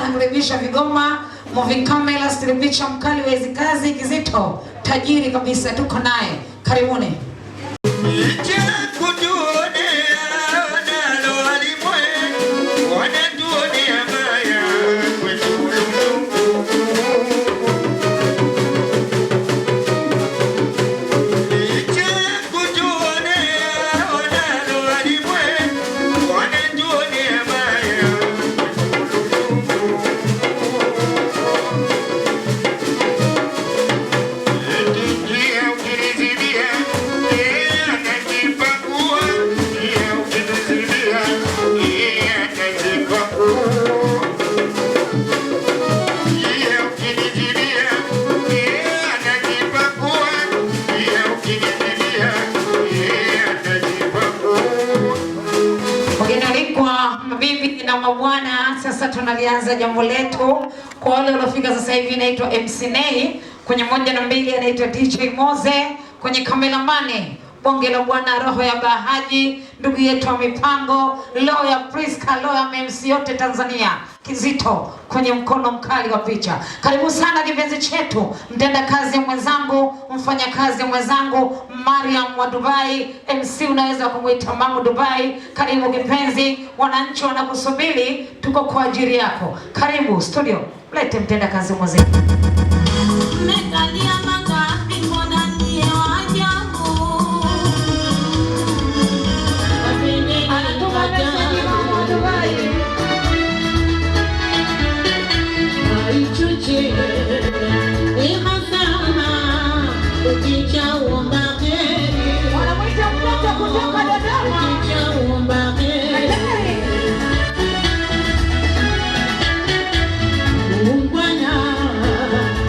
Anakaribisha vigoma, moving camera, still picha mkali wa hizi kazi kizito, tajiri kabisa, tuko naye. Karibuni. Wageni waalikwa, mabibi na mabwana, sasa tunalianza jambo letu. Kwa wale waliofika sasa hivi, inaitwa MC Nay, kwenye moja na mbili anaitwa DJ Moze, kwenye kameramani bonge la bwana, roho ya Bahaji, ndugu yetu wa mipango, roho ya Priska, roho ya MC yote Tanzania, Kizito kwenye mkono mkali wa picha. Karibu sana kipenzi chetu, mtendakazi mwenzangu, mfanyakazi mwenzangu, Mariam wa Dubai, MC unaweza kumwita Mamu Dubai. Karibu kipenzi, wananchi wanakusubiri, tuko kwa ajili yako. Karibu studio, lete mtendakazi mwenzetu. Mmekalia mangapi mbona ndiye wa ajabu? Anatuma meseji Mamu wa Dubai. Wanamwita mtoto kutoka Dodoma. Hatari.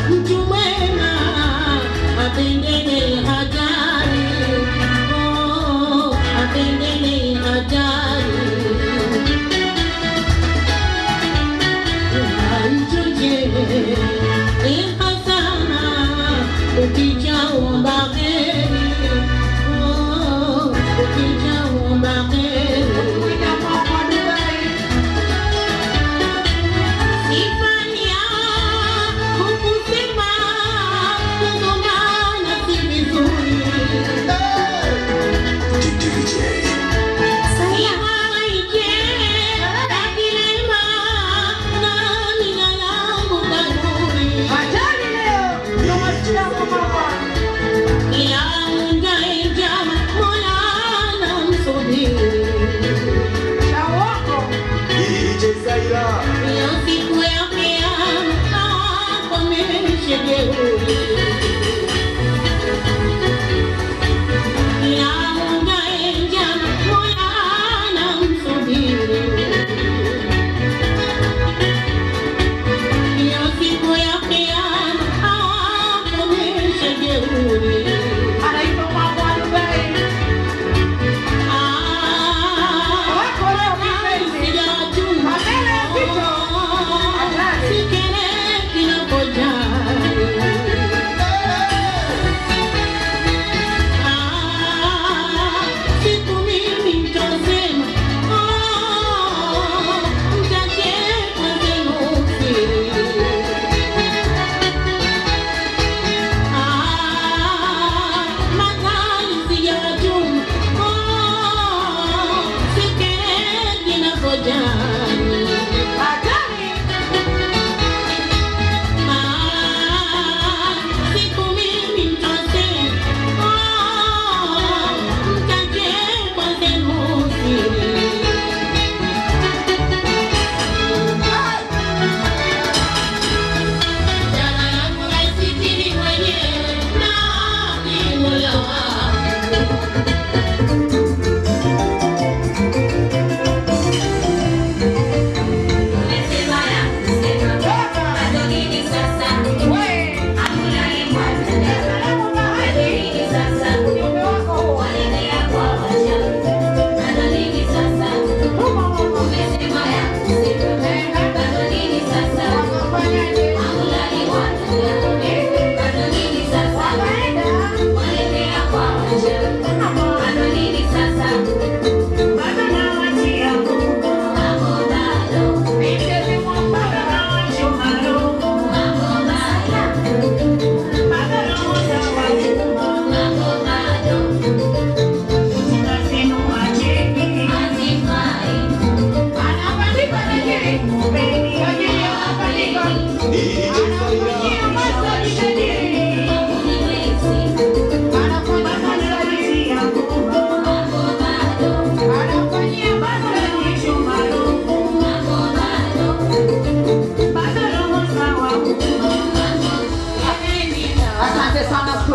Mtu mwema.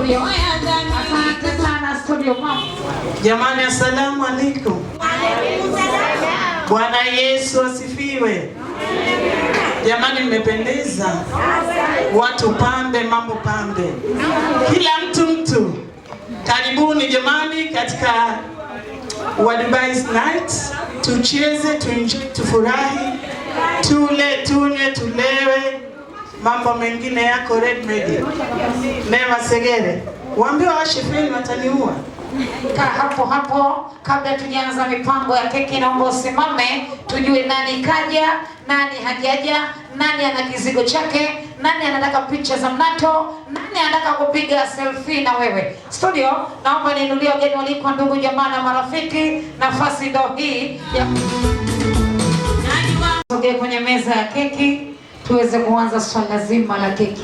Studio. Asante sana studio mama. Jamani, asalamu alaikum. Bwana Yesu asifiwe. Jamani, mmependeza. Watu pambe, mambo pambe, kila mtu mtu. Karibuni jamani katika wa Dubai's night, tucheze, tuenjoy, tufurahi, tule, tunywe, tulewe. Mambo mengine yako ready made. Neema Segere, waambie washe feni wataniua. Kaa hapo hapo kabla tujaanza mipango ya keki, naomba usimame tujue nani kaja, nani hajaja, nani ana kizigo chake, nani anataka picha za mnato, nani anataka kupiga selfie na wewe. Studio, naomba niinulie wageni waliko, ndugu jamaa na marafiki. Nafasi ndo hii ya sogee kwenye meza ya keki tuweze kuanza swala zima la keki.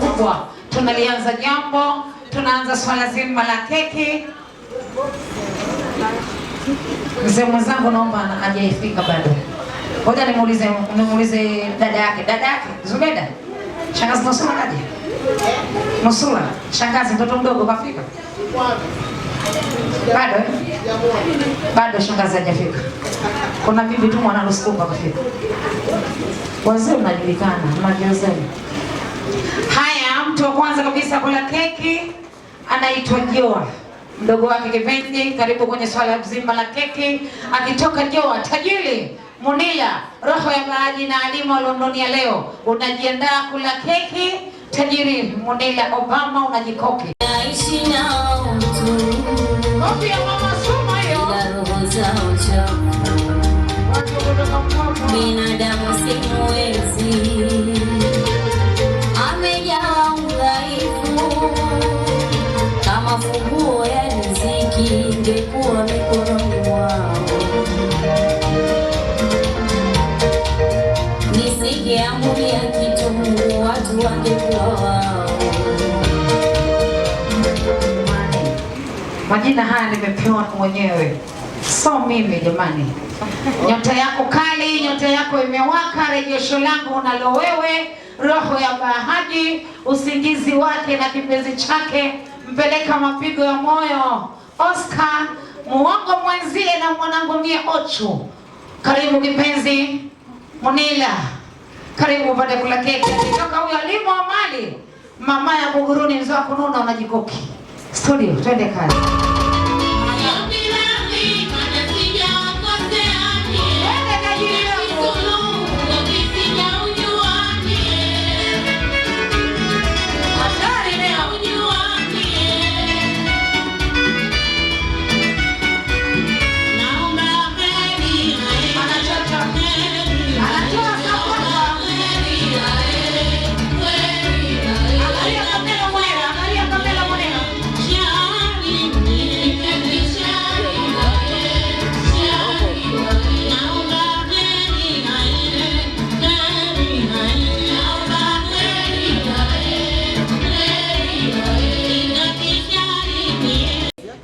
Kubwa. Tunalianza jambo, tunaanza swala zima la keki. Mzee mwenzangu naomba hajaifika bado. Ngoja nimuulize dada yake. Dada yake Zubeda. Shangazi Nusura kaja? Nusura, shangazi mtoto mdogo kafika? Bado eh? Bado shangazi hajafika. Kuna bibi tu mwana Lusukumba kafika. Wazee mnajulikana, mnajiozeni. Haya, mtu wa kwanza kabisa kula keki anaitwa Joa, mdogo wake kipenzi. Karibu kwenye swala zima la keki. Akitoka Joa, tajiri Munila, roho ya maji na alimu wa Londonia leo, unajiandaa kula keki. Tajiri Munila Obama, unajikoki. Naishi nao tu, Kopi ya mama Suma hiyo. ila roho zao chafu. Watu kutoka Mpwapwa. Binadamu simuwezi, amejaa udhaifu kama funguo ya riziki ingekuwa mikononi mwao, nisingeambulia kitu, watu wangekuwa wao. Majina haya nimepewa mwenyewe, so mimi jamani. Nyota yako kali, nyota yako imewaka, rejesho langu unalo wewe, roho ya bahaji, usingizi wake na kipenzi chake, mpeleka mapigo ya moyo. Oscar muongo mwenzie na mwanangu mie Ochu, karibu kipenzi Munila, karibu upate kula keki. Akitoka huyo alimu wa mali, mama ya Buguruni, mzee wa kununa, unajikoki. Studio, twende kazi. Twende tajiri yangu. Hatari leo. Anatoa sapota. Angalia kamera mwenyewe, angalia kamera mwenyewe.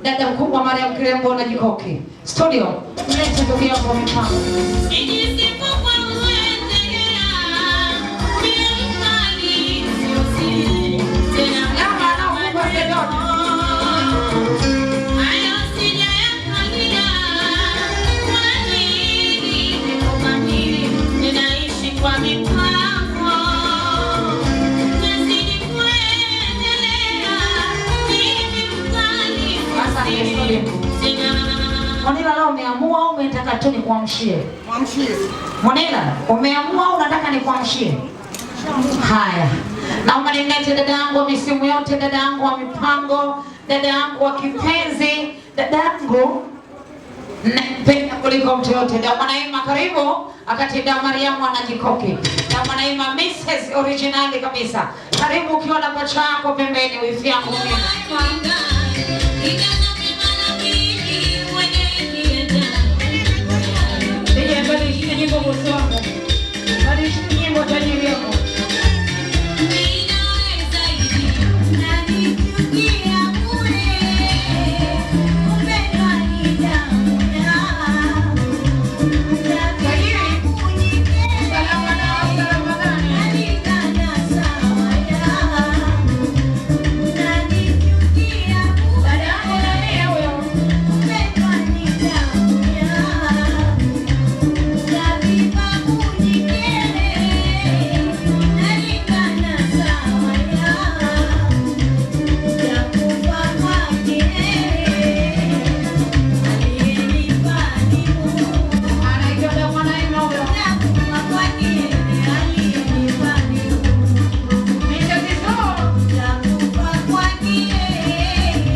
Dada mkubwa Mariam Kirembo na jikoki. Studio, mlete ndugu yangu wa mipango. Nyama anaofungwa sedoni. Kwa mipango nazidi kuendelea, mimi mkali Asante studio. Monila, leo umeamua au umetaka tu nikuamshie? Monila, umeamua au unataka nikuamshie? Haya, naomba nimlete dada yangu wa misimu yote, dada yangu wa mipango, dada yangu wa kipenzi, dada yangu nampenda kuliko mtu yote. Da Mwanaima, karibu. Akati Da Mariamu anajikoki. Da Mwanaima Mrs. Originali kabisa. Karibu ukiwa na pacha yako pembeni, wifi yangu mimi. DJ, badilisha nyimbo bosi wangu. Badilisha nyimbo tajiri yako. Tajiri, salama na salama gani? Dada yangu nani huyo? Anaitwa Da Mwanaima huyo. Mrs. Zo.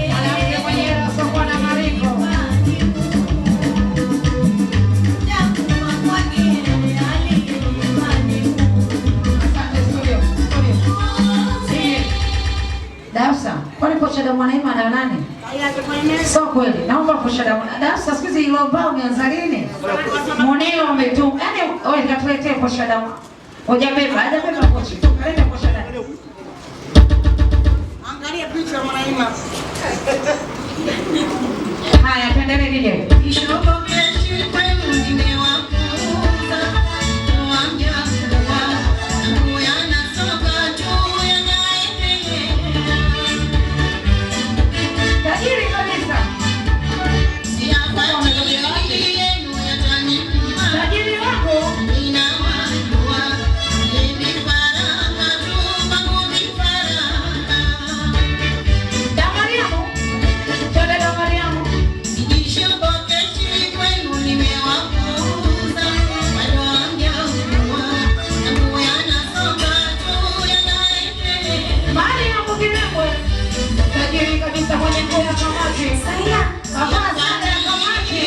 Mwanamke mwenye asokuwa na maringo. Asante studio, studio. Si. Dafsa, kwani kocha Da Mwanaima ana nani? Sio kweli. Naomba kocha Da Mwanaima. Dafsa, siku hizi ile ubao umeanza lini? Mwenyewe umetu. Yaani wewe katuletee kocha Da Mwanaima. Hujabeba, hajabeba kocha. Kaleta kocha Da. Angalia picha ya Mwanaima. Haya, tuendelee DJ. Tajiri kabisa. Tajiri wako. Da Mariamu. Twende Da Mariamu. Mariamu Kirembwe. Tajiri kabisa mwenye nguo ya kamati. Kavaa sare ya kamati.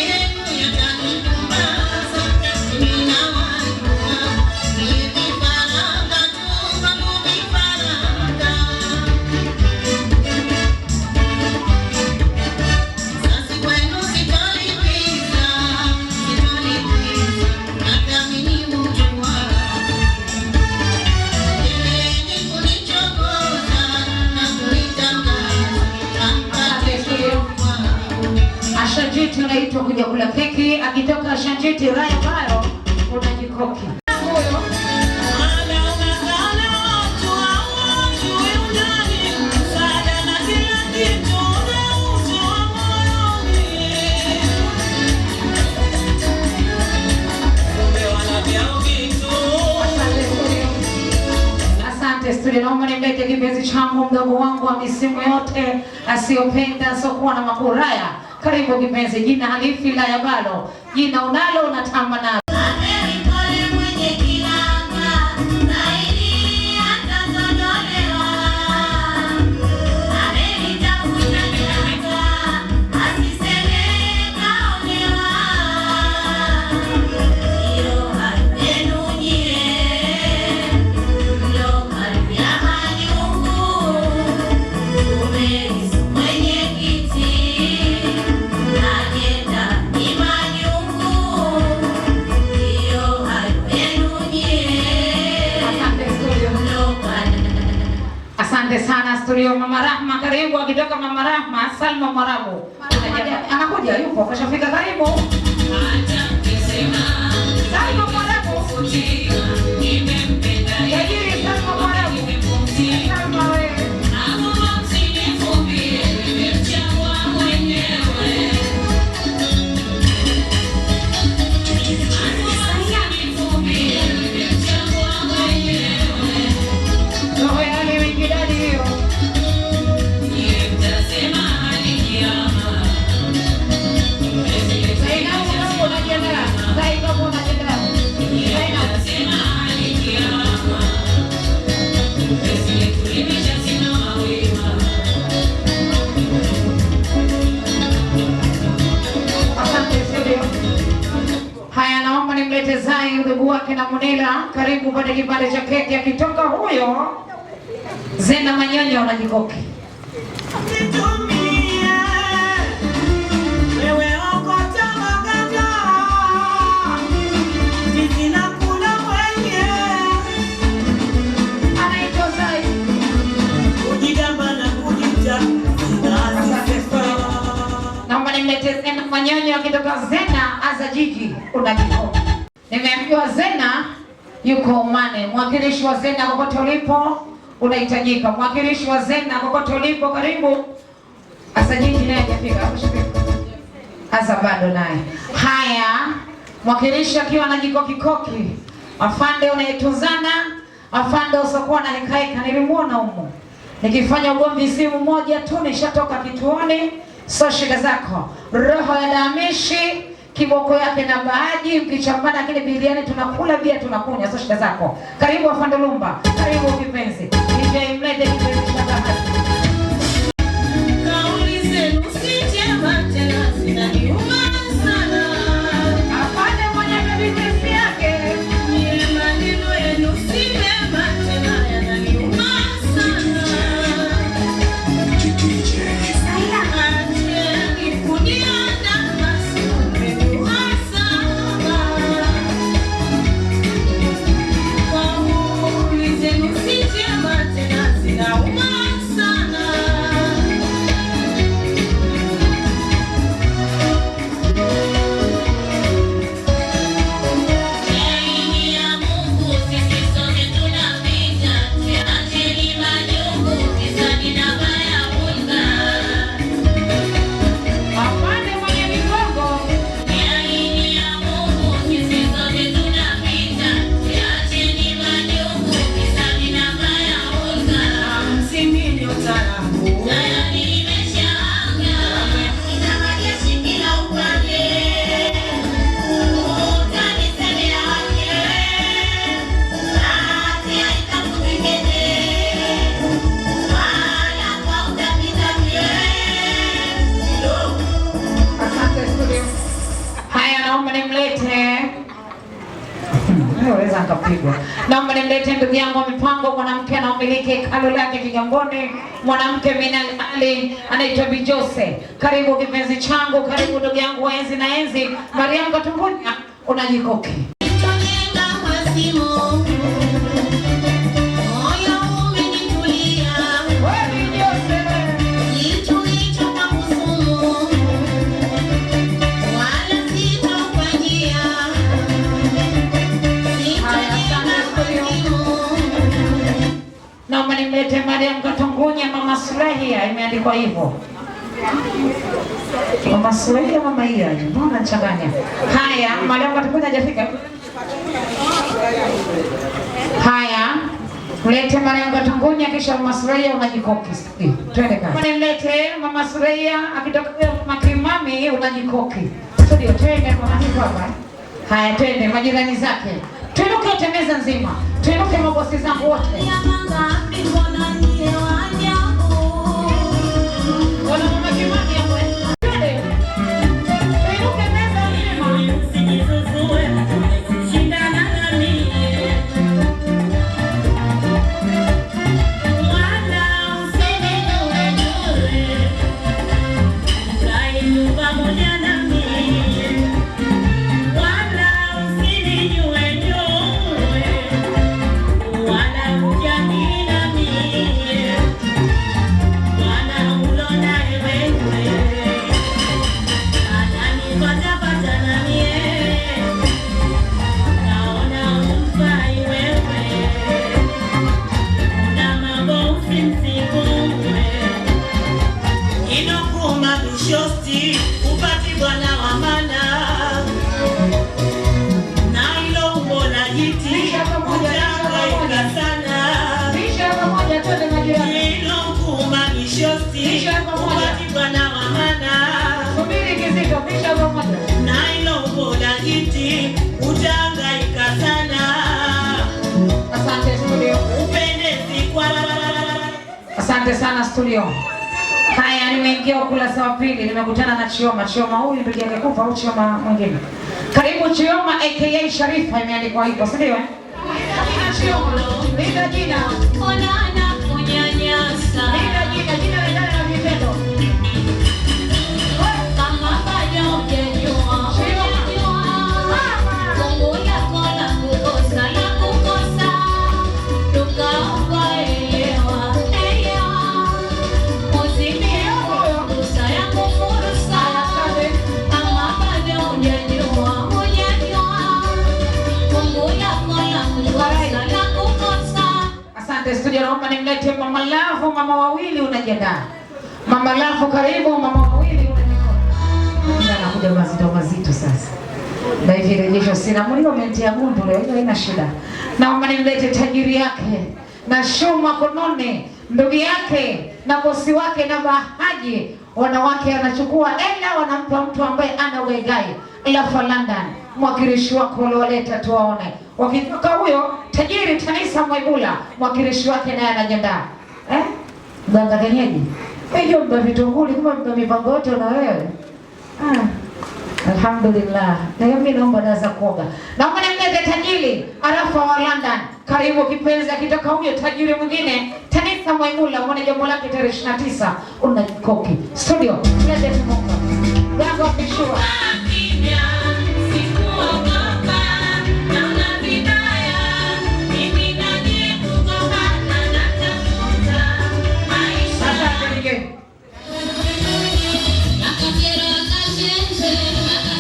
Asante studio. Ashanjiti unaitwa kuja kula keki, akitoka Ashanjiti raya bayo unajikoki. Huyo Asante studio. Asante studio, naomba nimlete kipenzi changu mdogo wangu wa misimu yote asiyopenda asiokuwa na makuraya. Karibu kipenzi, jina halifi la yabalo, jina unalo unatamba nalo. Asante studio. Asante sana studio. Mama Rahma karibu, akitoka Mama Rahma Salma Mwarabu anakuja, yupo kashafika, karibu Salma Mwarabu, tajiri Salma Mwarabu, Salma wewe. Roho ya Ali Wikidadi hiyo. Zainabu, kama unajiandaa. Zainabu, unajiandaa. Zainabu. Munila, karibu upate kipande cha keki. Akitoka huyo Zena Manyonyo unajikoki. Anaitwa Zai. Naomba nimlete Zena Manyonyo akitoka Zena Aza Jiji unajikoki. Nimeambiwa Zena yuko Omani. Mwakilishi wa Zena kokote ulipo unahitajika. Mwakilishi wa Zena kokote ulipo karibu. Aza Jiji naye hajafika. Hakushafika. Aza bado naye. Haya, mwakilishi akiwa na jikokikoki. Afande unayetunzana, afande usokuwa na hekaeka, nilimuona humo. Nikifanya ugomvi simu moja tu nishatoka kituoni, so shida zako. Roho ya damishi, kiboko yake na baaji, mkichambana lakini biliani tunakula bia tunakunywa, so shida zako. Karibu afande Lumba, karibu kipenzi. DJ mlete kipenzi cha bahati. Kauli zenu si njema tena zinaniuma sana. Afande mwenye business yake. Ni maneno yenu si mema tena yananiuma sana. Acheni kuniandama, mmeniuma sana. Kauli zenu si njema tena zinauma sana. Laini ya Mungu sisi sote tunapita, acheni majungu kisani na baya unga. Afande mwenye migongo. Laini ya Mungu sisi sote tunapita, acheni majungu kisani na baya unga. Tayari nimeshaanga, ina majeshi kila upande. Utanisemea wapi? Hatia itakutikete, wala kwa utapita mie. Asante studio. Haya, naomba nimlete. Naweza nikapigwa. Naomba nimlete ndugu yangu wa mipango, mwanamke anaomiliki hekalu lake Kigamboni, mwanamke Minal Ali anaitwa Bi Jose. Karibu kipenzi changu, karibu ndugu yangu wa enzi na enzi. Mariam Katumbunya unajikoki. Nenda kwa simu, moyo umenitulia, Wewe Bi Jose. kitu hicho kwangu sumu, wala sitofanyia. Haya, asante Sitonena kwa studio. simu. Naomba nimlete Mariam Katungunya, mama Sulehia, imeandikwa hivyo. Mama Sulehia, mama hiyo, mbona nachanganya? Haya, Mariam Katungunya hajafika. Haya, mlete Mariam Katungunya kisha mama Sulehia unajikoki. Twende kazi. Nimlete mama Sulehia akitoka mama Kimami unajikoki. Studio, twende kwa nani hapa? Haya, twende majirani zake. Tuinuke wote meza nzima. Tuinuke mabosi zangu wote. Wana mama Kimani hapo eh? Twende. Tuinuke meza nzima. Inokuma bishosti upati bwana wa mana na ilo umbo la jiti Pisha pamoja, pisha utahangaika pamoja. sana. Pisha pamoja twende majirani. Inokuma bishosti Pisha pamoja. upati bwana wa mana Subiri kizito, pisha pamoja. na ilo umbo la jiti utahangaika sana. Asante studio. Upendezi kwa Asante sana studio. Haya, nimeingia ukurasa wa pili, nimekutana na Chioma. Chioma huyu ndugu yake kufa au Chioma mwingine? Karibu Chioma aka Sharifa, imeandikwa hivyo, si ndio? Chioma, linda jina. Onana kunyanyasa. Linda jina, jina lendana na vitendo. Kama bado hujajua, hujajua. Fungu lako la kukosa, la kukosa. Tukaomba elewa, elewa. Uzimie fursa ya kufursa. Kama bado hujajua, hujajua. Fungu lako la kukosa, la kukosa. Asante studio, naomba nimlete Mama Lavu, mama wawili unajiandaa. Mama Lavu karibu, mama wawili unajiandaa. Anakuja mazito mazito sasa. Na hivi rejesho sina mlio umentia gundu leo, hiyo haina shida. Naomba nimlete tajiri yake na Shuma Konone, ndugu yake na bosi wake na Bahaji. Wanawake anachukua ela wanampa mtu ambaye ana wegai. Lafa London, mwakilishi wako ulioleta tuwaone. Wakitoka huyo tajiri Tanisa Mwaibula, mwakilishi wake naye anajiandaa. Eh? Mganga kenyeji. Hiyo mba vitunguli kama mba mipango yote na wewe. Ah. Alhamdulillah. Na mimi naomba dawa za kuoga. Naomba nimlete tajiri Arafa wa London. Karibu kipenzi, akitoka huyo tajiri mwingine Tanisa Mwaibula, muone jambo lake tarehe 29 unajikoki. Studio, mlete tumunga. Mganga official. Kimya, sikuogopa, naona vibaya, mimi najikugombana natafuta maisha. Asante DJ.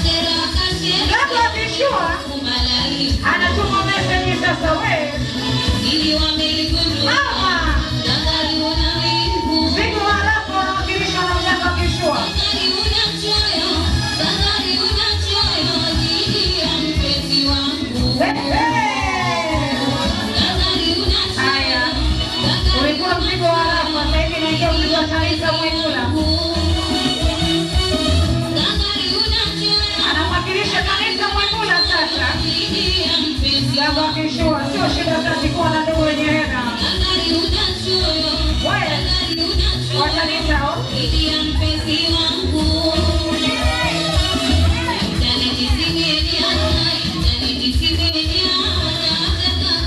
Mganga official anatuma message sasa we. Mama. Mzigo wa Arafa unawakilishwa na mganga official. Hey, hey. Haya. Ulikuwa mzigo wa Arafa, sasa hivi naingia mzigo wa Tanisa Mwaibula. Anamwakilisha Tanisa Mwaibula sasa. Mganga official, sio shida sasa kuwa na ndugu wenye hela. Wewe, wa Tanisa hao.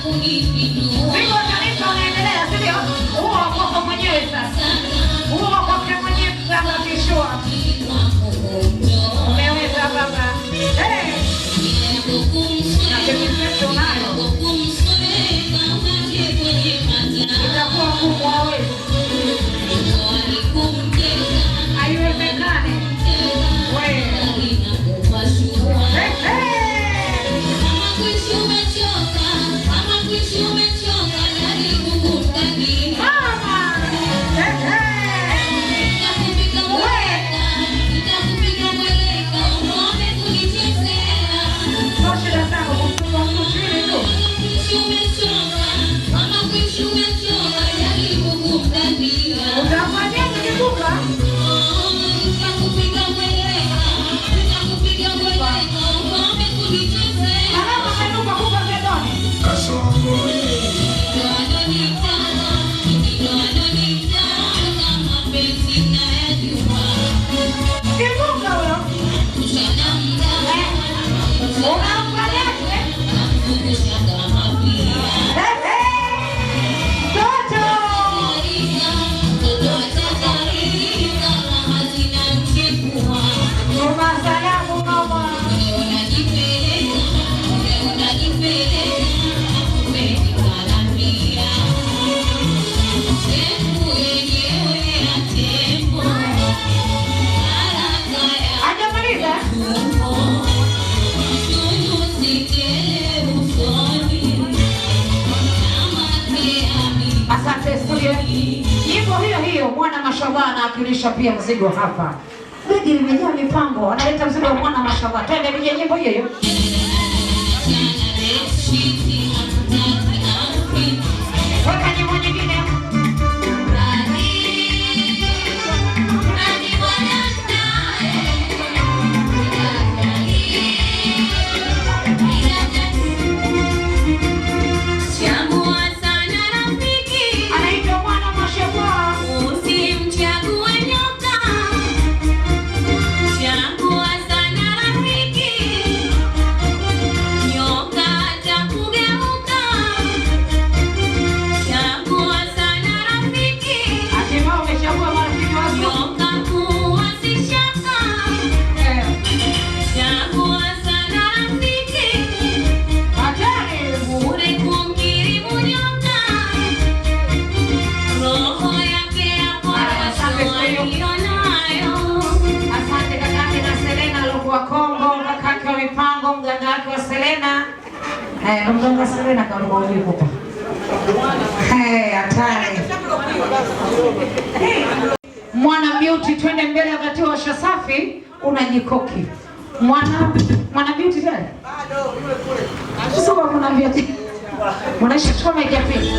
Mzigo wa Tanisa unaendelea, si ndio? Huo wa kwako mwenyewe sasa. Huo wa kwake mwenyewe mganga official. Umeweza baba. Hey. Na pesa unayo. Itakuwa kubwa wewe. Haiwezekani. Wewe. Hey, hey. Mama. Hey, hey. Sio shida zako kumtupa mtu chini tu. Utafanyaje kikuka? Alama kainuka kupa gedoni. Kikuka huyo. Unamfanyaje? Hey, hey. Toto. Tuma salamu mama. Hajamaliza? Asante studio. Nyimbo hiyo hiyo Mwana Mashallah anawakilisha pia mzigo hapa. Begi limejaa mipango, analeta mzigo wa Mwana Mashallah. Twende nije nyimbo hiyo hiyo. Weka nyimbo nyingine. Chagua sana rafiki, Anaitwa Mwana Mashallah. usimchague nyoka. Chagua sana rafiki, Kamgonga Serena kaondoka ulipo. Hatari. Mwana Beauty, twende mbele wakati wa Safi unajikoki. Mwana Beauty tena? Bado yule kule. Sasa kuna Beauty. Mwanaishi chukua mic ya pili.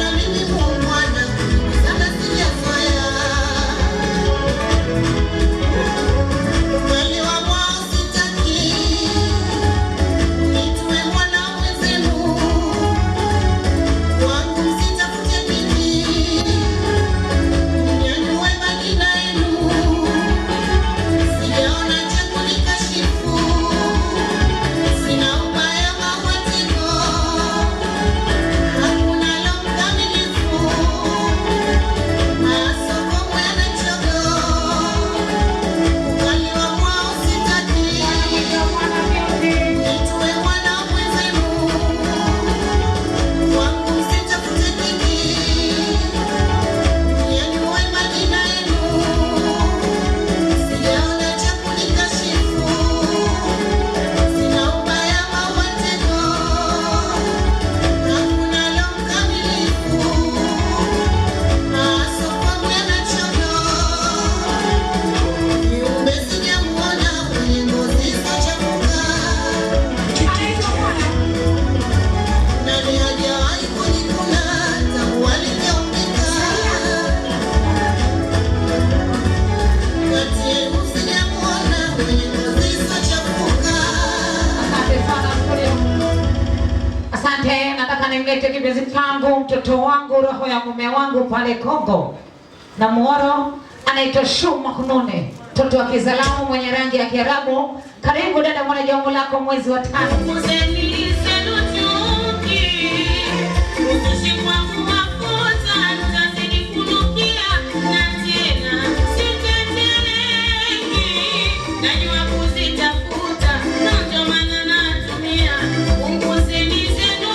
Asante, nataka nimlete kipenzi changu, mtoto wangu, roho ya mume wangu pale Kongo na Muoro, anaitwa Shuma Kunune, mtoto wa Kizalamu mwenye rangi ya Kiarabu. Karibu dada, mwana jambo lako mwezi wa 5.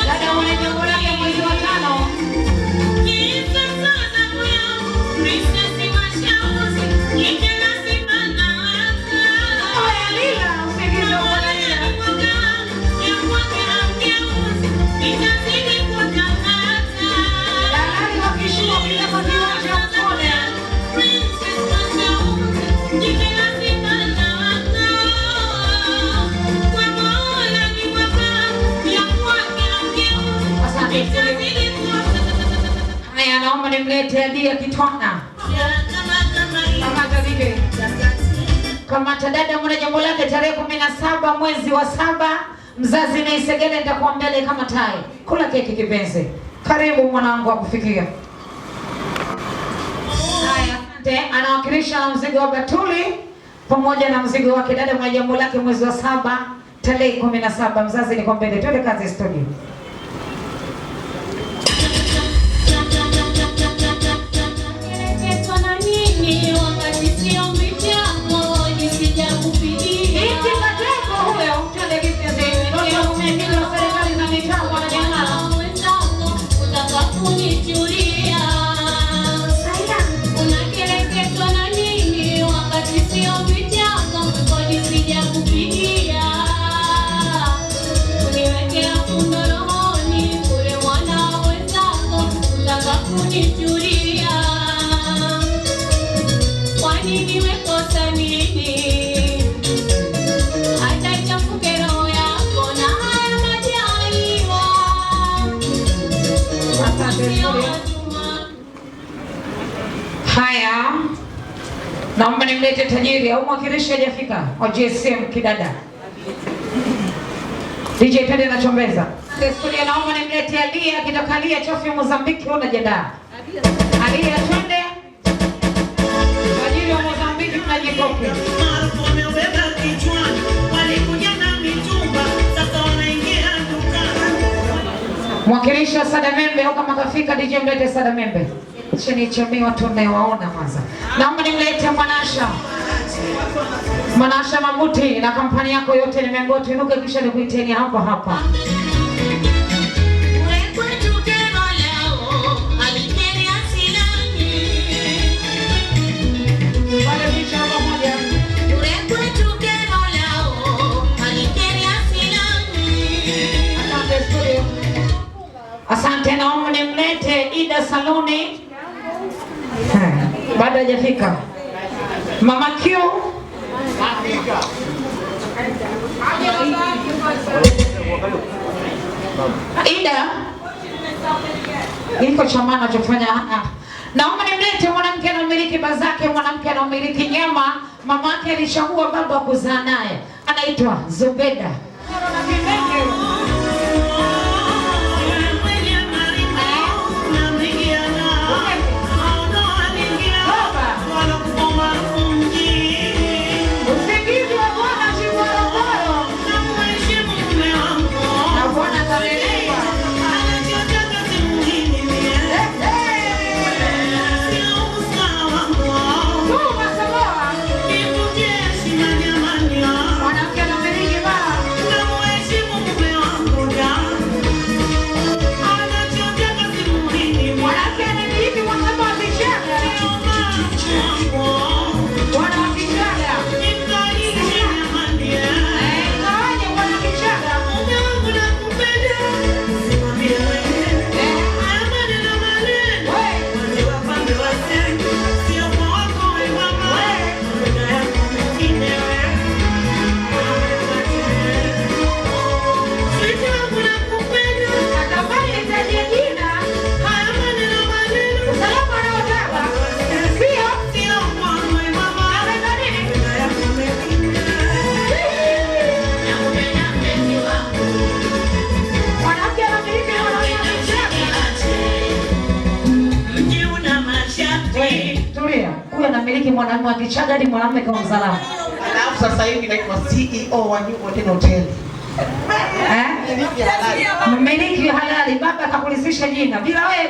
Dada, mwana jambo lake mwezi wa 5. Dalali wa Kishua bila kwa kiwanja mkone. Asante. Haya, naomba nimlete Adia Kitwana. Kamata DJ. Kamata dada, mwana jambo lake tarehe 17 mwezi wa 7. Mzazi na Isegele, nitakuwa mbele kama tai. Kula keki kipenzi. Karibu mwanangu akufikia. Haya, asante. Anawakilisha mzigo wa Batuli pamoja na mzigo wake dada mwana jambo lake mwezi wa 7 tarehe 17. Mzazi niko mbele. Twende kazi studio. Iti Kateko huyo, twende kipenzi. Ndio mwenyekiti wa serikali za mitaa mwanajamii. Haya, naomba nimlete tajiri au mwakilishi hajafika wa GSM kidada. DJ Pende na Chombeza. Studio, naomba nimlete Alia kutoka Alia Chofi Mozambiki, unajiandaa. Alia, twende. Tajiri wa Mozambiki mnajikoki. Maarufu wameubeba kichwani, walikuja na mitumba, sasa wanaingia dukani. Mwakilishi wa Sadamembe au kama kafika DJ mlete Sadamembe. Chini chemi watu mmewaona kwanza. Naomba nimlete Mwanasha. Mwanasha Mamuti na kampani yako yote nimeambiwa tuinuke kisha nikuiteni hapa hapa. Pale picha pamoja. Asante studio. Bado hajafika. Mama Q. Ida. Iko cha maana chofanya. Naomba nimlete mwanamke anamiliki bazake, mwanamke anamiliki nyama. Mamake alichagua baba kuzaa naye. Anaitwa Zubeda. Usingizi wa Bwana Chimborogoro. Na Bwana atalelewa. Tuma Samoa. Mwanamke anamiliki baa. Mwanamke anamiliki mwanamke wa Kichaga. Bwana wa Kichaga. Ingawaje bwana Kichaga. Natamani nitajie jina. Usalama anaotaka. Sio? Ameweka nini? Mwanamke anamiliki mwanamke wa Kichaga. Tulia. Huyu anamiliki mwanamume wa Kichaga hadi mwanamume kama mzalamu. Alafu sasa hivi naitwa CEO wa New Modern Hotel. Eh? Mmiliki halali, baba akakulisisha jina. Bila wewe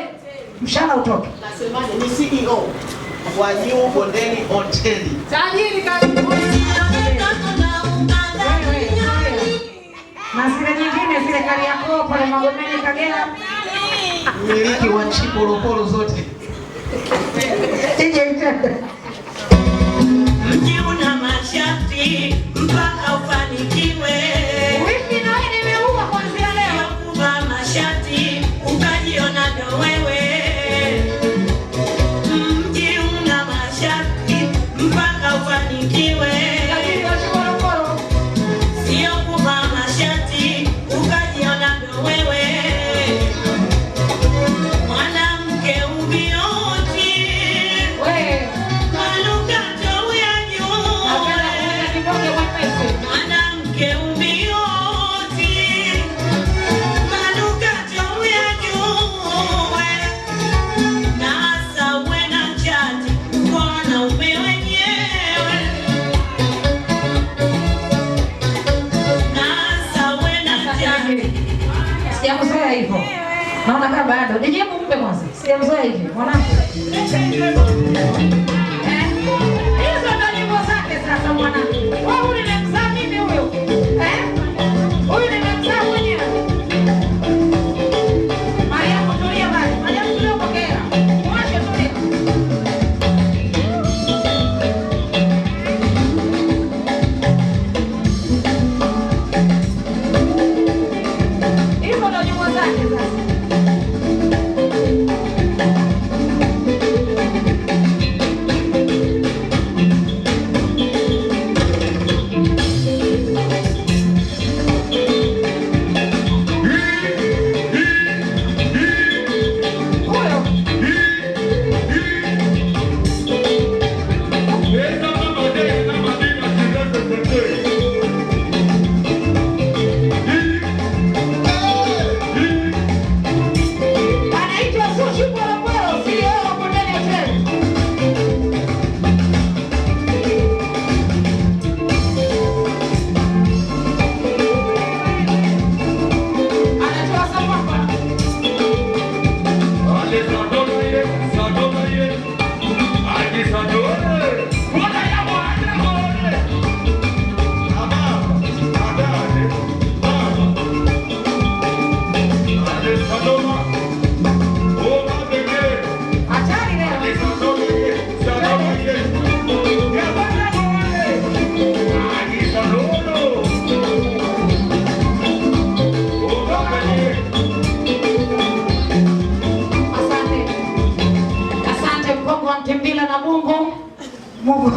mshahara utoke. Nasemaje? Ni CEO wa New Modern Hotel. Na zile nyingine zile Kariakoo pale Magomeni Kagera. Mmiliki wa Chipolopolo zote. DJ Mtende. Mji una masharti mpaka ufanikiwe. Wifi na wewe nimeua kuanzia leo. Kuvaa mashati ukajiona ndo wewe. Mji una masharti mpaka ufanikiwe. Tajiri wa Chipolopolo. Sio kuvaa mashati ukajiona ndo wewe. Mwanamke ubioti Wewe manukato uyajue. napenda kuona kibonge mwepesi. Mwanamke ubioti manukato uyajue. Na hasa uwe na chati kwa wanaume wenyewe. Na hasa uwe na chati. Sijamzoea hivyo. Naona kama bado. DJ mpe kwanza. Sijamzoea hivi. Mwanangu. Eh? Hizo ndo nyimbo zake sasa mwanangu. Wewe huyu nimemzaa mimi huyu. Eh? Huyu nimemzaa mwenyewe. Mariamu tulia bali. Mariamu tulia pokea. Mwache tulia. Hizo ndo nyimbo zake sasa. Mtimbila na Mungu. Mungu.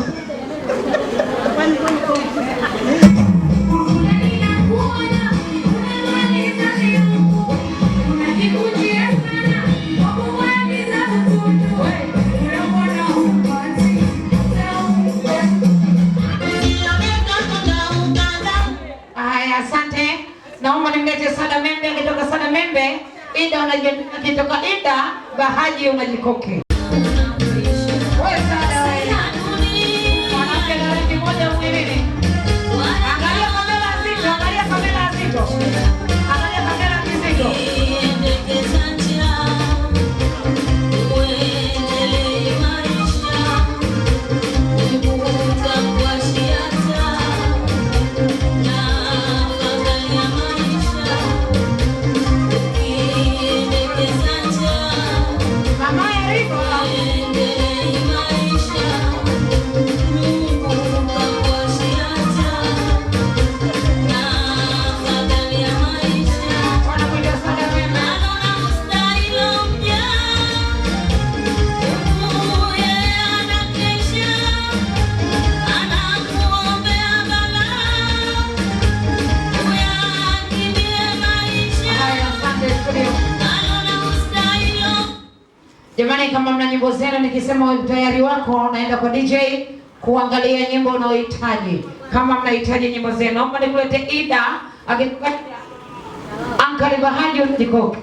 Haya, asante. Naomba nimlete Sada Membe. Akitoka Sada Membe, Ida unajitoka Ida, Bahaji unajikoke. Wewe Sada wewe. Mwanamke na rangi moja mwilini. Angalia kamera nzito, angalia kamera nzito. Angalia kamera nzito. Mama Eriko. Wanakuita Sada Membe. Haya, asante studio. Jamani, kama mna nyimbo zenu, nikisema utayari wako, naenda kwa DJ kuangalia nyimbo unaohitaji. Kama mnahitaji nyimbo zenu, naomba nikulete Ida akitoka Ankali Bahaji unajikoke.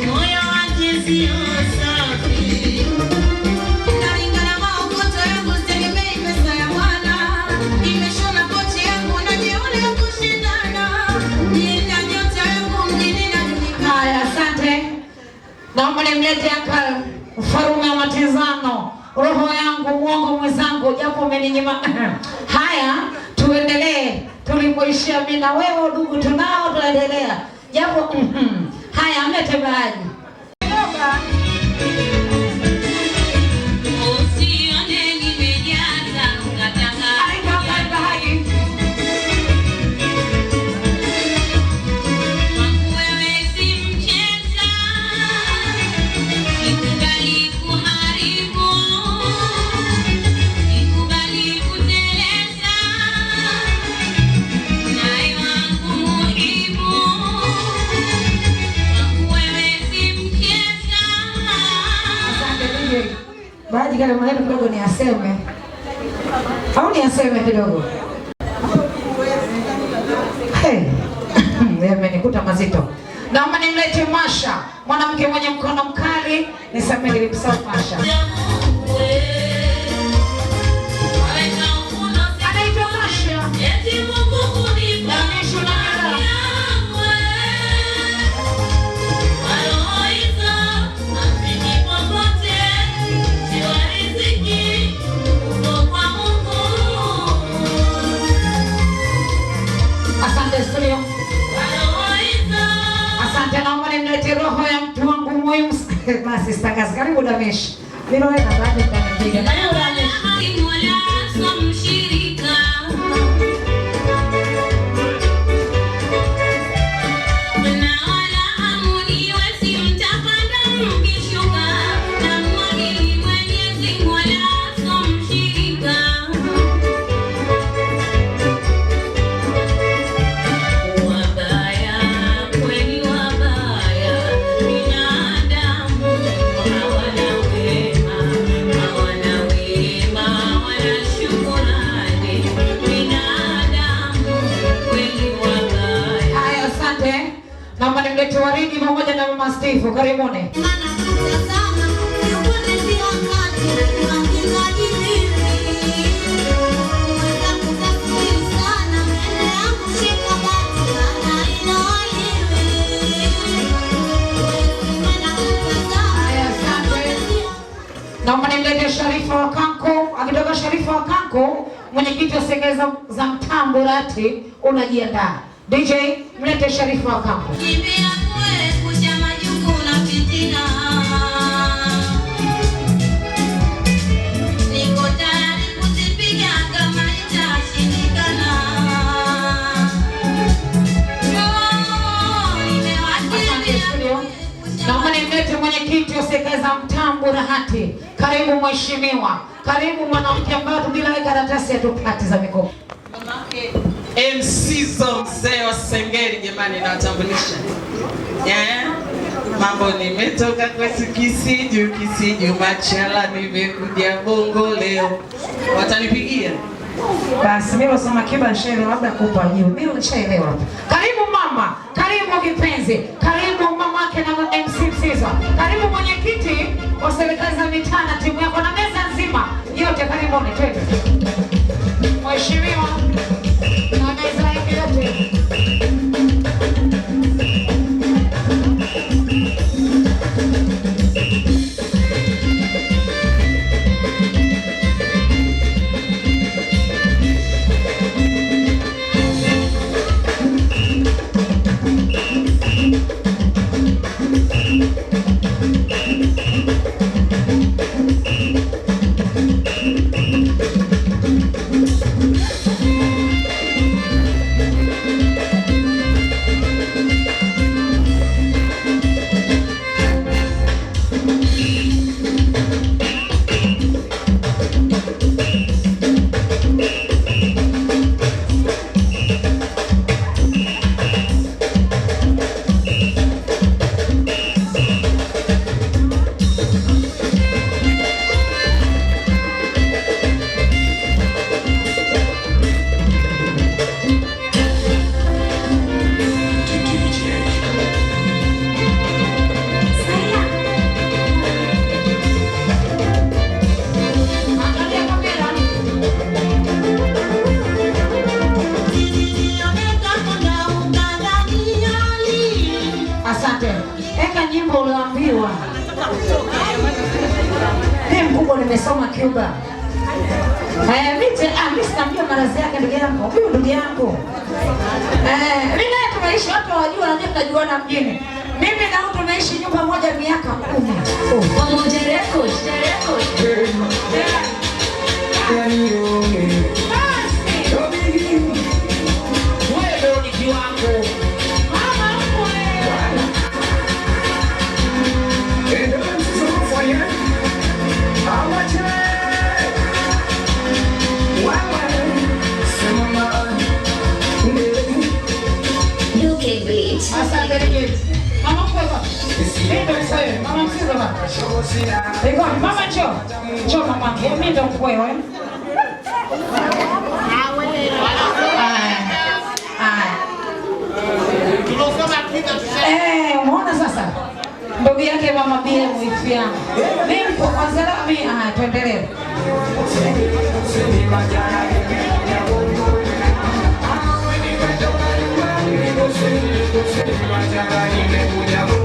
Moyo wake sio safi. Nalingana maokoto yangu sitegemei pesa ya bwana. Nimeshona pochi yangu najiona ya kushindana. Nina nyota yangu mjini najulikana. Haya, asante. Naomba nimlete Ankali mfarume wa matizano, roho yangu, mwongo mwenzangu, japo umeninyima. Haya, tuendelee tulipoishia, mimi na wewe ndugu, tunao tunaendelea japo. Haya, mlete Bahaji. Usione nimejaza ukataka. Anaitwa Ankali Bahaji. Kwangu wewe si mcheza, sikubali kuharibu, sikubali kuteleza, naye wangu muhimu. Kwangu wewe si mcheza. Asante DJ. Baadhi kale maneno kidogo ni aseme. Au ni aseme kidogo. Hey. Yamenikuta mazito. Naomba nimlete Masha, mwanamke mwenye mkono mkali, nisamehe nilimsahau Masha. Anaitwa Masha. Eti Mungu kunipa Naonyesha unang'ara. Asante studio. Asante, naomba nimlete roho ya mtu wangu muhimu. Basi sitakazi. Karibu Damish. Mimi na baadhi mtanipiga. Karibu Damish. Wabaya kweli wabaya, binadamu hawana wema, hawana wema wala shukurani, binadamu kweli wabaya. Haya, asante. Naomba nimlete Waridi pamoja na Mama Steve. Karibuni. Haya, asante. Naomba nimlete Sharifa wa Kanko. Akitoka Sharifa wa Kanko, mwenyekiti wa Sengeza za mtaa Mburati, unajiandaa. DJ, mlete Sharifa wa Kanko. Kimbia kuepusha majungu na fitina. Niko tayari kuzipiga kama itashindikana. Oh, Asante nimewakimbia studio. Naomba nimlete mwenyekiti wa Sengeza mtaa Mburati. Karibu. Karibu mheshimiwa, karibu mwanamke ambaye bila karatasi hatupati za mikopo. MC mzee wa Sengeli, jamani, nawatambulisha. Yeah. Mambo nimetoka kwetu Kisiju, Kisiju Machala, nimekuja Bongo leo. Watanipigia? Basi mimi nasema kiba nishaelewa, labda kupa juu. Mimi nishaelewa. Karibu mama, karibu kipenzi, karibu mamake na MC Msiza. Karibu mwenyekiti wa serikali za mitaa na timu yako na meza nzima yote, karibuni twende. Mheshimiwa na meza yake yote. Angalia kamera. Asante. Eka nyimbo ulioambiwa. Mimi mkubwa nimesoma Cuba. Mimi sitambia maradhi yake ndugu yangu. Huyu ndugu yangu. Mimi naye tumeishi, watu hawajui, wanajua tunajuana mjini. Mimi na huyu tumeishi nyumba moja miaka 10. Pamoja Record. Basi. Wewe ni kiwango. Mama mkwe. UK Beats. Asante Rigeti. Mama mkwe kwa. Mimi ndo mkwe. Mama msiza ba. Iko mama njoo. Njoo mama. Mimi ndo mkwe wewe. Haya. Haya. Umeona sasa? Ndugu yake mama bie mwifi yangu. Mimi mko kwanza la mimi haya tuendelee.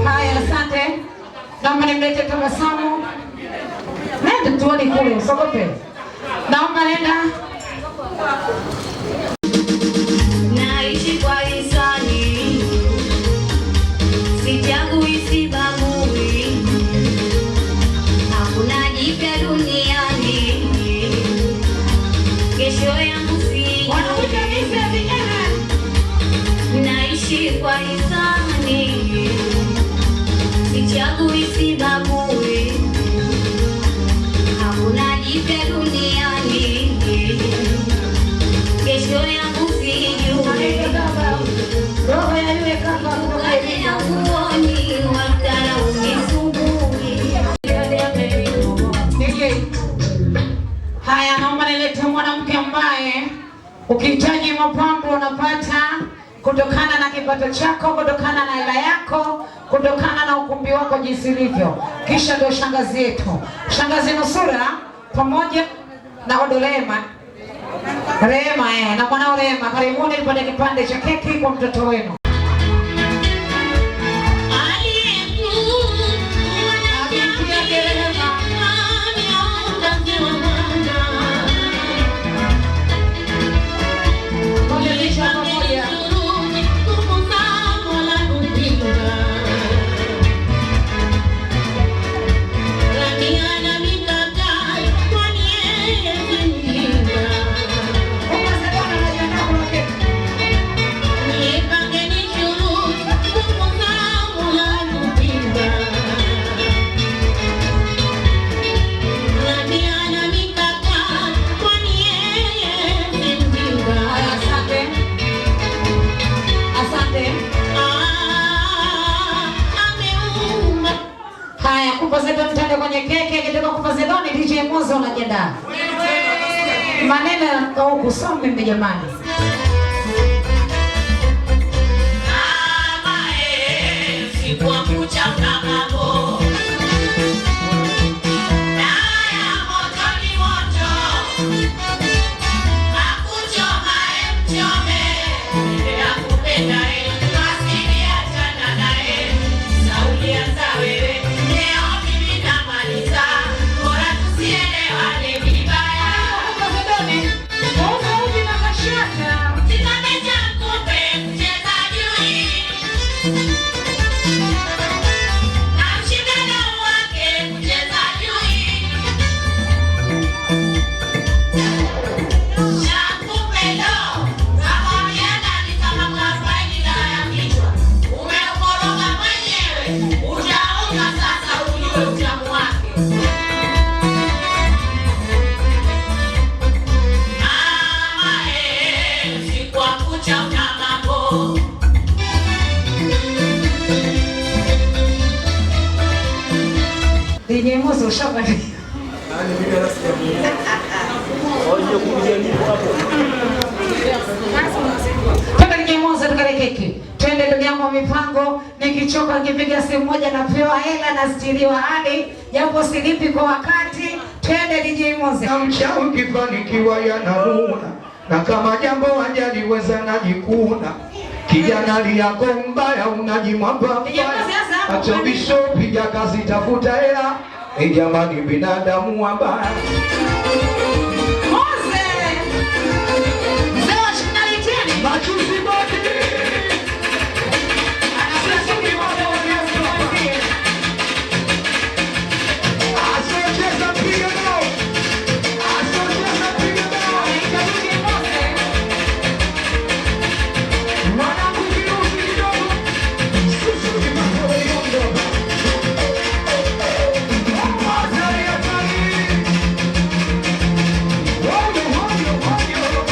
Haya, asante. Naomba nimlete tabasamu. Nenda tuone kule, usiogope. Naomba nenda. Naishi kwa hisani, sichagui, sibagui, hakuna jipya duniani, kesho yangu sijui. Wanakuja misa ya vijana. Naishi kwa hisani, sichagui, sibagui, hakuna jipya duniani, kesho yangu sijui. Roho ya yule kaka kutoka Kaje Iringa. ya kuoni wakala unisumbui. DJ. Haya, naomba nilete mwanamke ambaye ukihitaji mapambo unapata kutokana na kipato chako, kutokana na hela yako, kutokana na ukumbi wako jinsi ulivyo. Kisha ndio shangazi yetu, shangazi Nusura pamoja na Odolema Rehema, na mwanao Rehema, karibuni tupate kipande cha keki kwa mtoto wenu. Binti yake Rehema. Moja picha pamoja. Anajiandaa kula keki. Nipangeni Zedoni, DJ Moza unajiandaa. Maneno yanatoka huku, sio mimi jamani. Mama, eh, usiku wa kucha una mambo. Daya, moto ni moto. Akuchoma, eh, mchome. Endelea kupenda, eh, maskini achana naye. Sauli anza wewe. Leo mimi namaliza. Bora tusielewane vibaya. Zedoni, muuza uji na mashaka. Kikombe cha mkupe, mcheza jui. Na mshindano wake kucheza jui. Shakupe ndo, kakwambiana ni kama mwarobaini dawa ya kichwa. Umeukoroga mwenyewe, utaonja sasa ujue utamu wake. Mama, eh, usiku wa kucha una mambo. DJ Moza ushabadilika. Twende DJ Moza tukale keki. Twende ndugu yangu wa mipango, nikichoka nikipiga simu moja napewa hela nastiriwa hadi japo silipi kwa wakati. Twende DJ Moza. Na mchawi kifanikiwa yanamuna, na kama jambo hajaliweza najikuna. Kijana liyako mbaya unajimwamba mbaya, acha bisho, piga kazi, tafuta hela. Ni jamani, binadamu wabaya. Moze! Mzee wa shindani Machuzi bodi. Asiocheza piga bao. Asiocheza piga bao. Mwanangu kirusi kidogo. Sisi ni matoleo. Hatari, hatari. Woyo, woyo, woyo.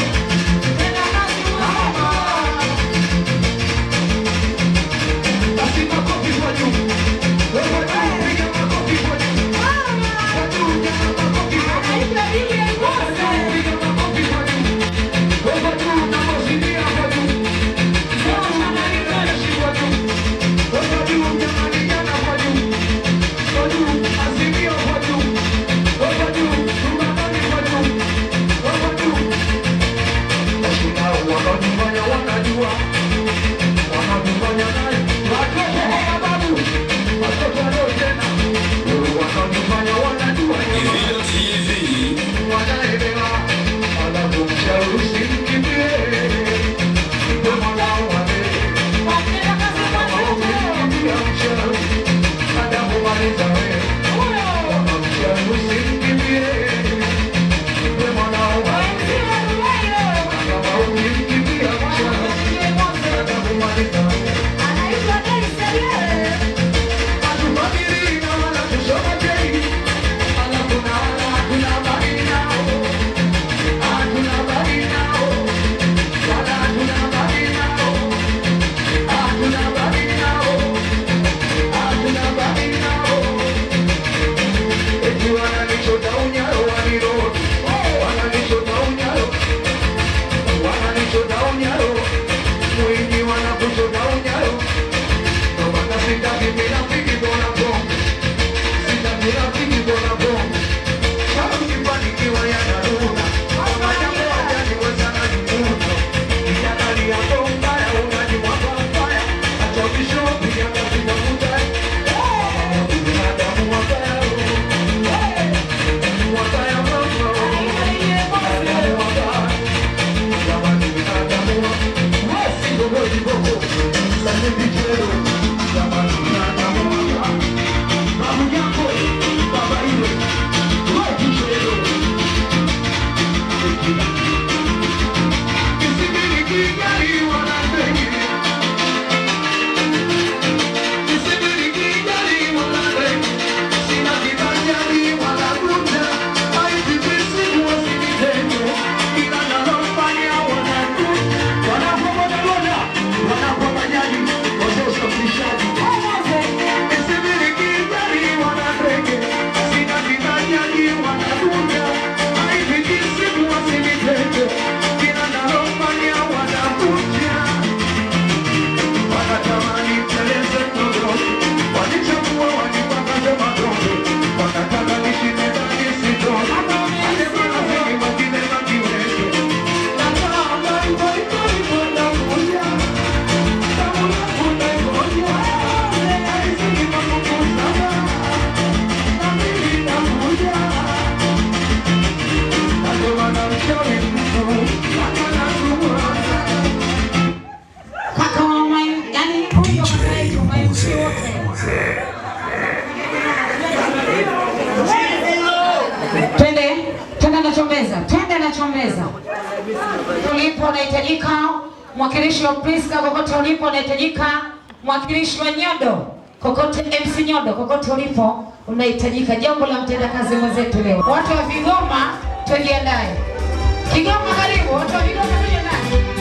Twende, twende na chombeza, twende na chombeza. Ulipo unahitajika mwakilishi wa Priska, kokote ulipo unahitajika mwakilishi wa Nyodo, kokote MC Nyodo, kokote ulipo unahitajika. Jambo la mtendakazi mwenzetu leo. Watu wa Vigoma tujiandae. Kigoma karibu, watu wa Vigoma tujiandae.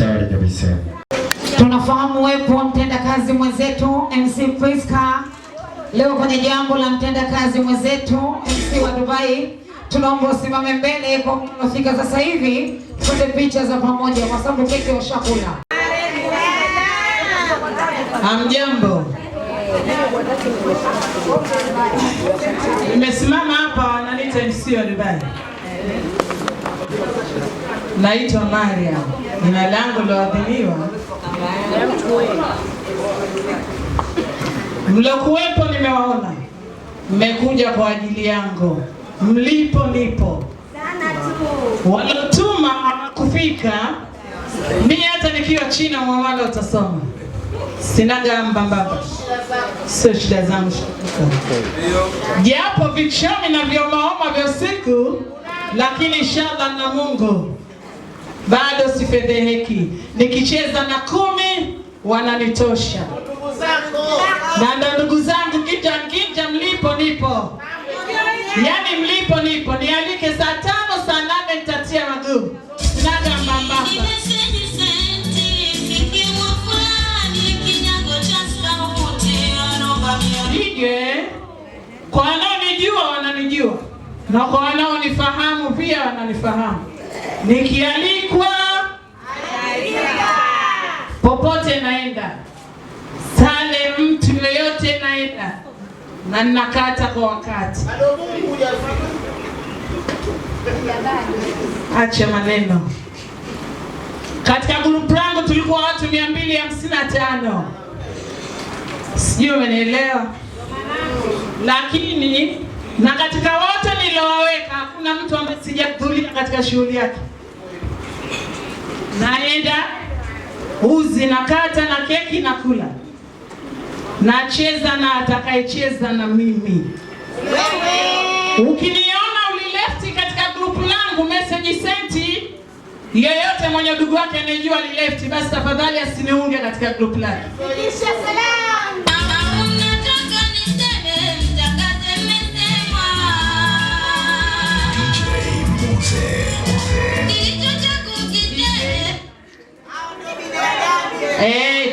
Hatari kabisa. Tunafahamu uwepo wa mtendakazi mwenzetu MC Priska leo kwenye jambo la mtendakazi mwenzetu MC wa Dubai. Tunaomba usimame mbele kwa mnafika sasa hivi tupate picha za pamoja, kwa sababu keki washakula. Hamjambo. Nimesimama hapa wananiita MC wa Dubai. Naitwa Mariam. Jina langu liloadhiniwa. Mlokuwepo nimewaona. Mmekuja kwa ajili yangu. Mlipo nipo. Walotuma hawakufika. Mimi hata nikiwa China mwamala utasoma. Sina gamba mbaba. Sio shida zangu. Japo vichami na vyomaoma vya usiku, lakini inshallah na Mungu bado sifedheheki. Nikicheza na 10 wananitosha. Na ndugu zangu kinja kinja, mlipo nipo. Yaani mlipo nipo. Nialike saa 5 saa 8 nitatia maguu. Sina gamba mbaba. Kwa wanaonijua wananijua, na kwa wanaonifahamu pia wananifahamu. Nikialikwa popote naenda, sale mtu yeyote naenda, na ninakata kwa wakati. Acha maneno. Katika grupu langu tulikuwa watu 255. Sijui umenielewa? Lakini na katika wote niliowaweka hakuna mtu ambaye sijahudhuria katika shughuli yake. Naenda uzi na kata na keki na kula. Nacheza na atakayecheza na mimi. Ukiniona ulilefti katika grupu langu message senti, yeyote mwenye ndugu wake anayejua alilefti, basi tafadhali asiniunge katika grupu lake.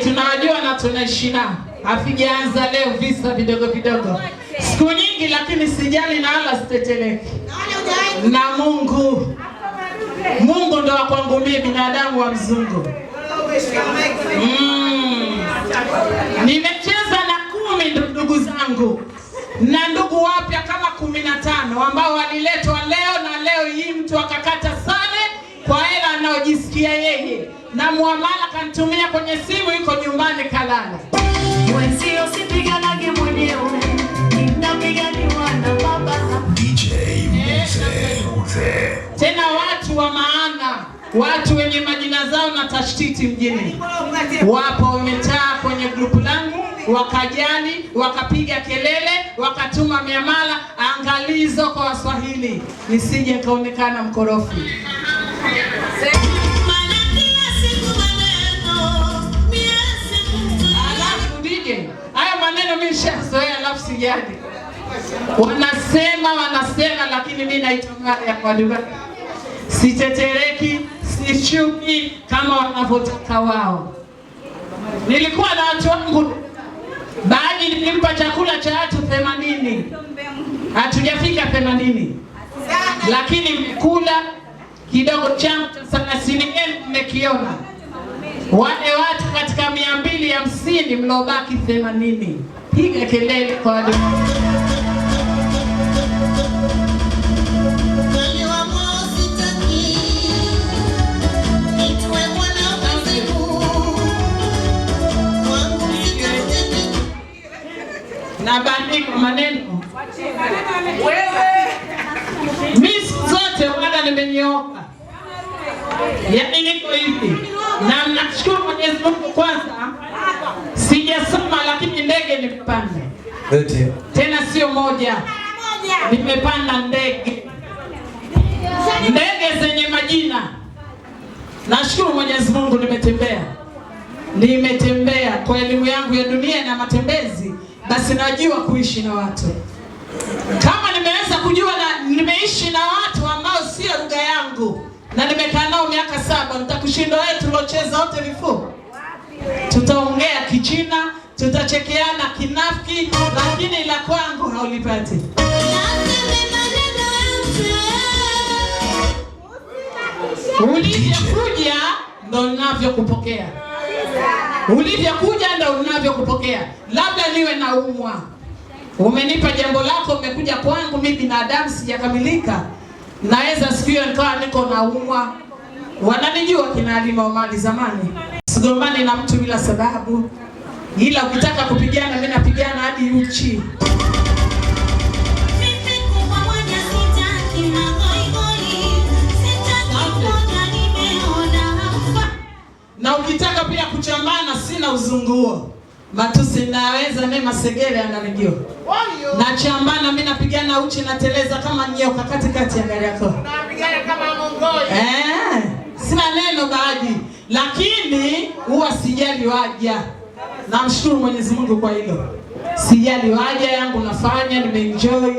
Tunajua na tunaishi nao. Havijaanza leo visa vidogo vidogo. Siku nyingi, lakini sijali na wala siteteleki. Na Mungu. Mungu ndo wa kwangu mimi, binadamu wa mzungu. Nimecheza na 10 ndugu zangu. Na ndugu wapya kama 15 ambao waliletwa leo, na leo hii mtu akakata sare kwa hela anayojisikia yeye. Na muamala kanitumia kwenye simu, yuko nyumbani kalala. Mwenzio sipiganage mwenyewe, ninapiganiwa na baba. DJ Moze. Tena watu wa maana, watu wenye majina zao na tashtiti mjini. Wapo wametaa kwenye grupu langu, wakajali, wakapiga kelele, wakatuma miamala. Angalizo kwa Waswahili, nisije nikaonekana mkorofi. Alafu DJ, haya maneno mimi nishazoea, alafu sijali. Wanasema, lakini mimi naitwa Mariam wa Dubai. Sitetereki, sishuki kama wanavyotaka wao. Nilikuwa na watu wangu, baadhi nilimpa chakula cha watu 80. Hatujafika 80. Lakini mmekula kidogo changu cha 30 yenu mmekiona. Wale watu katika 250 mlobaki 80. Piga kelele kwa wale. Na bandiko maneno. Mimi siku zote wala nimenyooka. Yaani niko hivi. Na nashukuru Mwenyezi Mungu kwanza. Sijasoma lakini ndege nimepanda. Tena sio moja. Nimepanda ndege. Ndege zenye majina. Nashukuru Mwenyezi Mungu nimetembea. Nimetembea kwa elimu yangu ya dunia na matembezi, basi najua kuishi na watu. Kama nimeweza kujua na nimeishi na watu ambao sio lugha yangu na nimekaa nao miaka 7, nitakushinda wewe. Tulipocheza wote vifuu. Tutaongea Kichina, tutachekeana kinafiki, lakini la kwangu haulipati. Ulivyokuja ndo unavyokupokea. Ulivyokuja ndo unavyokupokea. Labda niwe naumwa, umenipa jambo lako, umekuja kwangu, mimi binadamu sijakamilika, naweza siku hiyo nikawa niko naumwa. Wananijua kina Halima Omari zamani, sigombani na mtu bila sababu, ila ukitaka kupigana mimi napigana hadi uchi. Na ukitaka pia kuchambana, sina uzunguo, matusi naweza. Neema Segere ananijua, nachambana mimi, napigana uchi, nateleza kama nyoka katikati ya gari yako. Sina neno baadhi, lakini huwa sijali waja. Namshukuru Mwenyezi Mungu kwa hilo. Sijali waja yangu nafanya, nimeenjoy,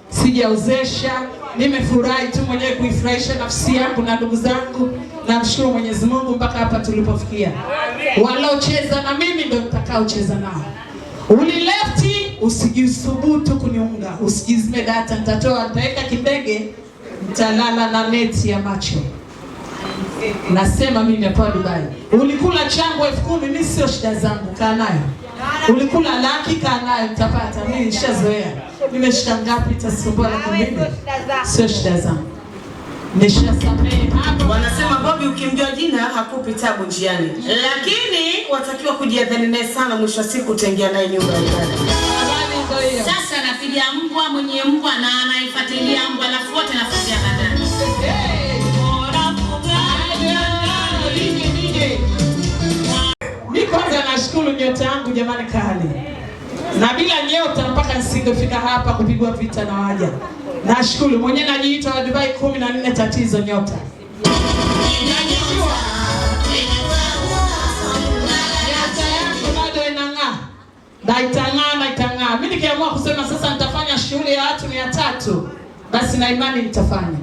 sijaozesha, nimefurahi tu mwenyewe kuifurahisha nafsi yangu na ndugu zangu. Namshukuru Mwenyezi Mungu mpaka hapa tulipofikia. Walocheza na mimi ndio nitakaocheza nao. Ulilefti, usijisubutu kuniunga, usijizime data, nitatoa, nitaweka kindege, nitalala na neti ya macho. Nasema mimi hapa Dubai. Ulikula changu 10,000, mimi sio shida zangu, kaa nayo. Ulikula laki, kaa nayo, nitapata. Mimi nishazoea. Nimeshika ngapi itasumbua 200,000? Sio shida zangu. Nishasamehe hapo. Wanasema Bobby ukimjua jina hakupi tabu njiani, lakini watakiwa kujiadhani naye sana, mwisho wa siku utaingia naye nyumba ya ibada. Sasa napiga mbwa mwenye mbwa na anaifuatilia mbwa, alafu wote nafuatilia bandani. Mimi kwanza nashukuru nyota yangu jamani, kali. Na bila nyota mpaka nisingefika hapa kupigwa vita na waja. Nashukuru mwenyewe najiita wa Dubai 14 tatizo nyota. Nyota yangu bado inang'aa. Na itang'aa na itang'aa. Mimi nikiamua kusema sasa nitafanya shughuli ya watu 300, basi na imani nitafanya.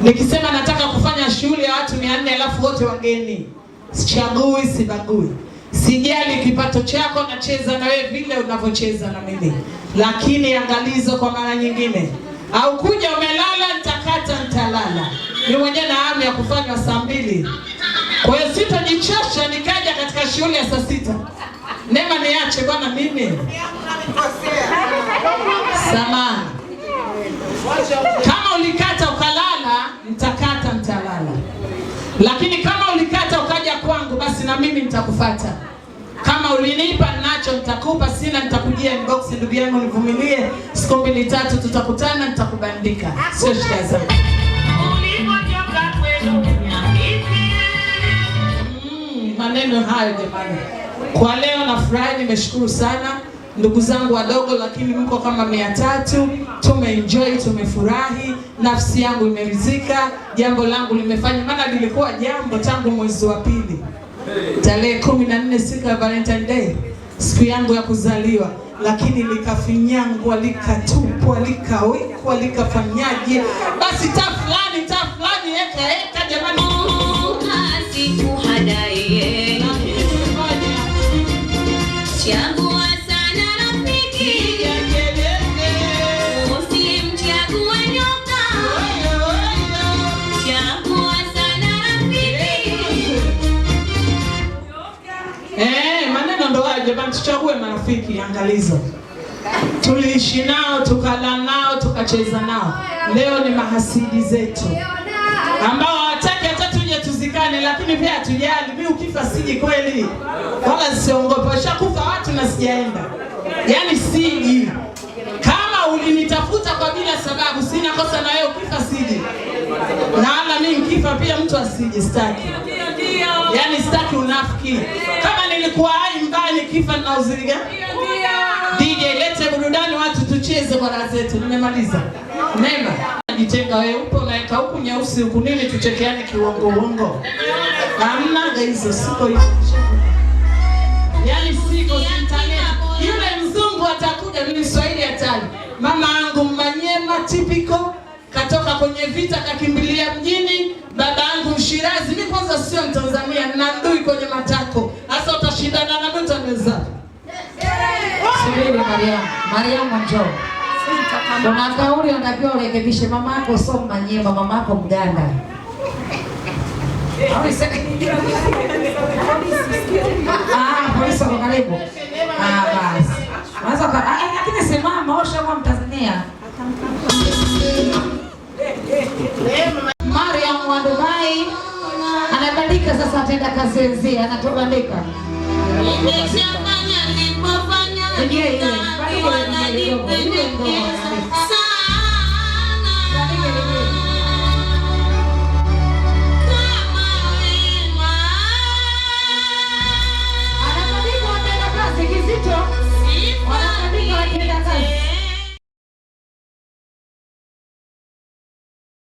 Nikisema nataka kufanya shughuli ya watu 400 alafu wote wageni, sichagui, sibagui. Sijali kipato chako, nacheza na wewe vile unavyocheza na mimi. Lakini angalizo kwa mara nyingine, au kuja umelala, nitakata nitalala. Ni mwenyewe na hamu ya kufanywa saa 2. Kwa hiyo sitajichosha nikaja katika shughuli ya saa 6. Neema niache bwana mimi. Samahani. Kama ulikata ukalala, nitakata nitalala. Lakini kama ulikata ukaja kwangu, basi na mimi nitakufuata. Kama ulinipa nacho nitakupa, sina nitakujia inbox, ndugu yangu nivumilie, siku 2 3 tutakutana, nitakubandika. Sio shida zangu. Maneno hayo jamani. Kwa leo nafurahi, nimeshukuru sana ndugu zangu wadogo, lakini mko kama 300. Tumeenjoy, tumefurahi, nafsi yangu imeridhika, jambo langu limefanya, maana lilikuwa jambo tangu mwezi wa pili tarehe 14, siku ya Valentine Day, siku yangu ya kuzaliwa, lakini likafinyangwa, likatupwa, likawekwa, likafanyaje, basi ta fulani eka eka jamani. Jamani, tuchague marafiki angalizo. Tuliishi nao, tukala nao, tukacheza nao. Leo ni mahasidi zetu ambao hawataki hata tuje tuzikane, lakini pia hatujali. Mimi ukifa siji kweli, wala siongope. Washakufa watu na sijaenda, yaani siji. Kama ulinitafuta kwa bila sababu, sina kosa na wewe, ukifa siji. Na wala mimi nikifa pia mtu asije, sitaki. Yaani sitaki unafiki. Kama nilikuwa hai mbaya nikifa na uzuri gani? DJ lete burudani watu tucheze kwa raha zetu. Nimemaliza. Neema. Jitenga wewe, upo unaweka huku nyeusi huku nini, tuchekeane kiuongo uongo. Hamna hizo, siko hizo. Yaani siko sitania. Yule mzungu atakuja, mimi Kiswahili hatari. Mama yangu Manyema typical, katoka kwenye vita kakimbilia mjini. Baba yangu Mshirazi. Mimi kwanza sio Mtanzania, na ndugu Mariamu njoo. Kuna kauli unatakiwa urekebishe. Mamako sio Manyema, mamako Mganda. Ah, polisi wako karibu. Ah, basi. Unaweza lakini simama, osha kwa Mtanzania. Mariam wa Dubai anabandika sasa, ataenda kazi wenzie, anatobandika. Nimeshafanya nilipofanya, Ile ile, wananipendekeza.